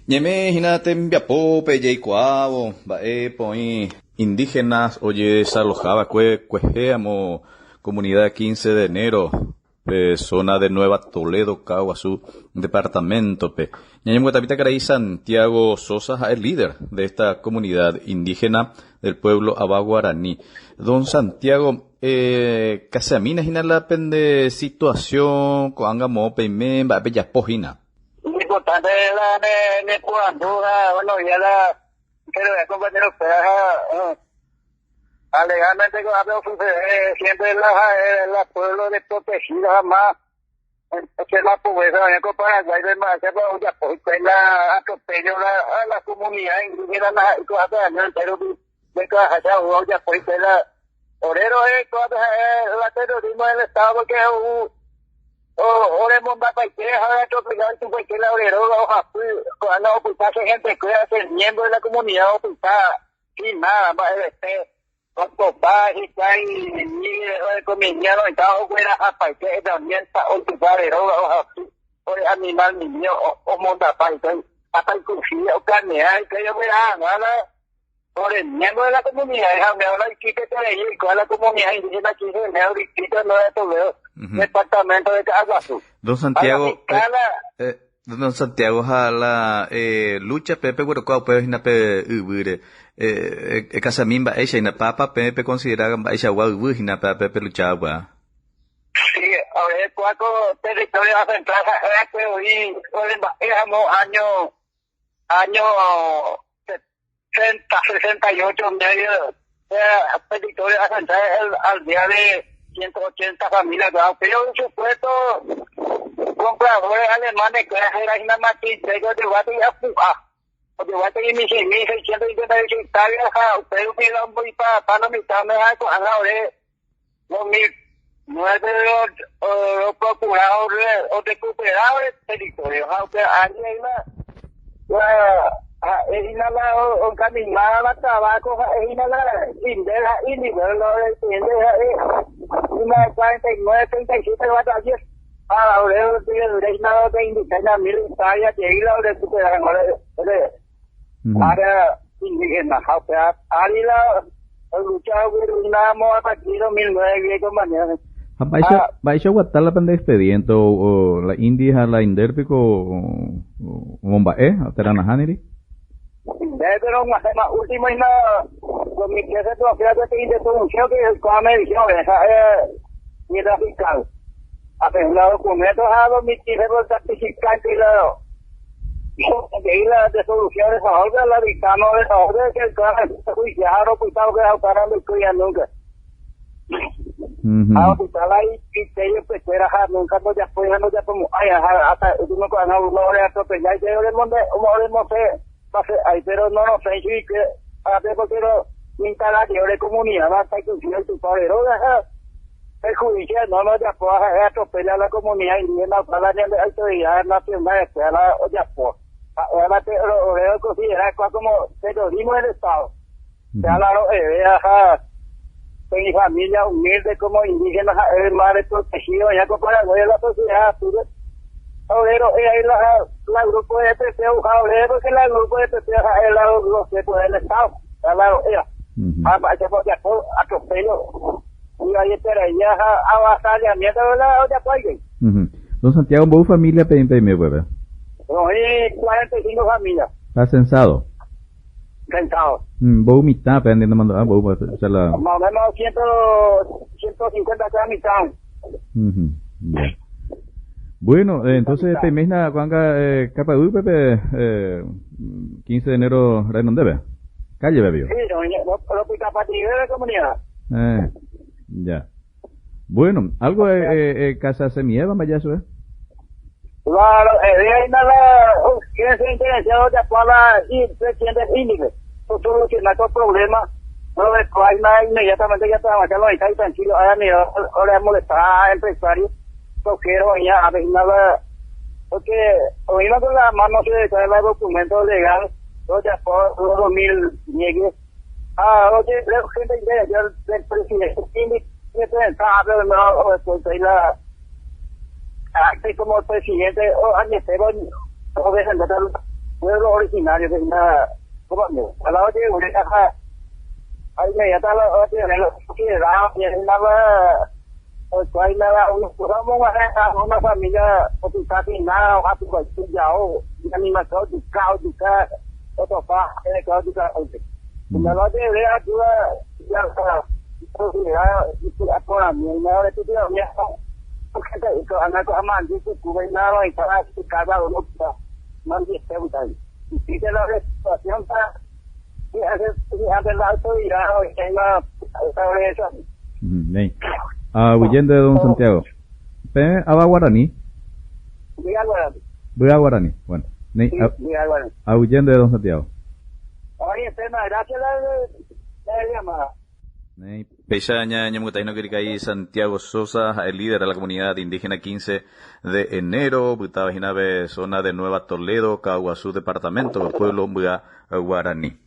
Ñaime hína tembiapópe jaikuaávo mba'épa oĩ indígenas ojedesaloha va'ekue kuehe amo comunidad 15 de enero pe zona de Nueva Toledo Caaguazú departamento-pe. Ñañemboguatamíta karai Santiago Sosa ha'e líder de esta comunidad indígena del pueblo Ava Guarani. Don Santiago, eh, kaseamína hína la pende situación ko'ág̃a moõ peime mba'e pejapo hína. Importante la ne ne porandu ha buenos días la pero compañero ha alegadamente ko'ápe osucede siempre la la pueblo desprotegido jamás entonces la pobreza oĩ ko Paraguay-pe mba'éichapa ojapo hikuái la atropello la a la comunidad indígena ndaha'éi ko'ápe año entero rupi jaikuaaháicha oúva ojapo hikuái la ore ro'e ko'ápe ha'e la terrorismo del estado porque ou Oremombapaite ha oreatropellado ichupaite la ore róga ohapy, ko'ág̃a opyta che hentekuéra, che miembro de la comunidad opyta sin nada, mba'evete, otopa hikuái ni orekominia roĩta oguerahapaite herramienta oitypa ore róga ohapy, ore animal mimi omondapa hikuái, hasta ikuchilla okanea hikuái ogueraha hag̃ua la Ore miembro de la comunidad ha umi la iquiteterei oiko la comunidad indígena 15 de enero distrito de Nueva Toledo, departamento de Caaguazú. Don Santiago, eh, don Santiago ha la eh, lucha pe peguereko upéva hína pe yvýre. Eh, eh, kasami mba'éicha hína papa peẽ peconsidera mba'eichagua yvy hína pe pe peluchava upéva. Sí, ore kua ko territorio central ha'e oĩ ore mba'e ramo año año 60, 68 medio territorio central el aldea de 180 familias, pero un supuesto compradores alemanes que era hína Martín Seco de Guate y Apu'a, de Guate y 1658 hectáreas, ha upe rupi la omboipapa lo mitãme ha ko'ág̃a ore 2009 roprocura orecuperá ore territorio ha upe ári hína la ha'e hína la oncamináva la tabaco ha'e hína la Inder ha Iliber la orepresidente ha'e hína 49, 37 guata ayer ha ore hína oreinvita hína mil hectárea jey la orecupera hag̃ua ore área indígena ha upe ári la lucha oguerúnamo a partir 2009 guive compañero. Ha mba'éicha mba'éicha oguata la pende expediente o la Indi ha la Inder piko omomba'e térã nahániri? Inder pero og̃uahẽma último hína 2013 pe osẽ va'ekue peteĩ deproducción que oikuaa medición ha'e guerra fiscal. Ha pe la documento ha 2015 pe certificante la He'i la resolución de favor de la dictado de favor de que el judicial ropyta upéva ndoikóiva nunca. Ha opyta la itello pekuéra ha nunca ndojapói ha ndojapomo'ãi ha hasta último ko'ág̃a uno oreatropella y oremonde oremosẽ pase'ái pero norosẽi chuguikuéra ápe porque roinstala ore comunidad hasta inclusive oitypa ore róga ha Perjuicio no lo ojapo ha'e atropella la comunidad indígena opa la ñande autoridad nacional upéva la ojapo ha'éva la pe ore roconsidera kua como terrorismo del estado upéva la ro'eve ha pe familia humilde como indígena ha'e más desprotegido oĩva ko Paraguay la sociedad apýpe ore ro'e ahí la la grupo de EPP oja ore porque la grupo de EPP ha'e la los poder del estado upéva la ro'éva ha mba'éichapa ojapo atropello Ivaieterei ha avasallamiento la ojapo hikuái. Don Santiago, mboy familia peẽ peime upépe? Roĩ 45 familia. Ha censado? Censado. Mboy mitã pe ande nemandu'a mboy o sea la Más o menos 100, 150 cada mitã. Ya. Bueno, entonces peime hína ko'ág̃a Kapayýpe pe 15 de enero renondépe. Calle pe pio. Sí, ropytapative de comunidad. Eh, ya. Bueno, algo eh, eh, casa semieva mba'e jasu eh? Claro, eh, ahí la quieren ser interesados de acuerdo a la presidente índice. Solucionar estos problemas. No, después inmediatamente ya trabajar los y tranquilo, ahora ni ahora molestar a empresarios, toqueros, ya, a ver, nada, porque hoy no con la mano se declara el documento legal, ya por 2010 Ah, oye, la gente del presidente pero no, después de la como el presidente o añetero o Pueblo originario de una a la oye una ahí me ya está la oye la sociedad y una una familia nada o o otro pa una la oye ayuda ya sociedad por mí no le tú ya porque te ana ko amandi ku ku nada y para cada uno y de la situación para hace la autoridad o tenga sobre eso. Nei. Ah, huyendo de don Santiago. Pe aba guaraní. Vía Guaraní. Vía Guaraní. Bueno. Nei, Guaraní. Ah, huyendo de don Santiago. Oye, tema, gracias la, la llamada. Péicha ñañomongetaína okerikái Santiago Sosa, ha'e líder de la comunidad indígena 15 de enero, opytáva hína pe zona de Nueva Toledo, Caaguazú departamento, pueblo Mbya Guarani.